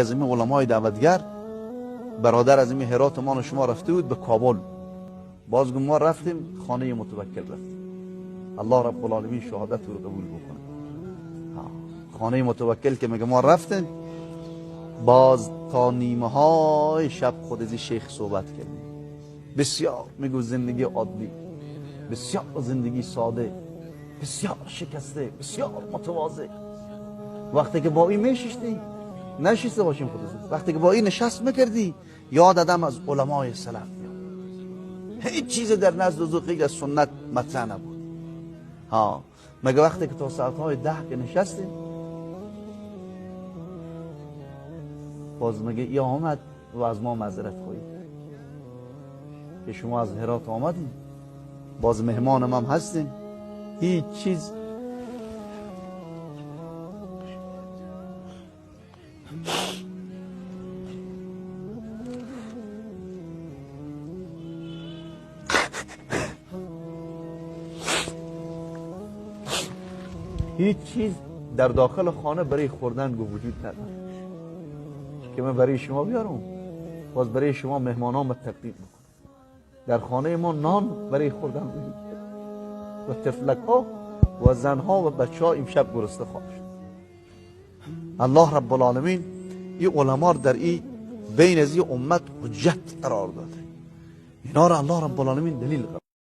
از این علمای دعوتگر برادر از این هرات ما شما رفته بود به کابل، باز ما رفتیم خانه متوکل رفتیم. الله رب العالمین شهادت رو قبول بکنه. خانه متوکل که میگه ما رفتیم، باز تا نیمه های شب خود از شیخ صحبت کردیم. بسیار میگو زندگی عادی، بسیار زندگی ساده، بسیار شکسته، بسیار متواضع. وقتی که با این میششتی نشسته باشیم خود از وقتی که با این نشست میکردی یاد آدم از علمای سلف میاد. هیچ چیز در نزد او غیر از سنت مطرح نبود. ها مگه وقتی که تا ساعتهای 10 که نشستیم، باز مگه یا آمد و از ما معذرت خواهی که شما از هرات آمدین، باز مهمانم هم هستین، هیچ چیز هیچ چیز در داخل خانه برای خوردن وجود نداره که من برای شما بیارم، باز برای شما مهمانان به تقدیم بکنم. در خانه ما نان برای خوردن وجود داره و طفلک ها و زن ها و بچه ها امشب گرسنه خواهند شد. الله رب العالمین این علما در این بین از این امت حجت قرار داده. اینا را الله رب العالمین دلیل قرار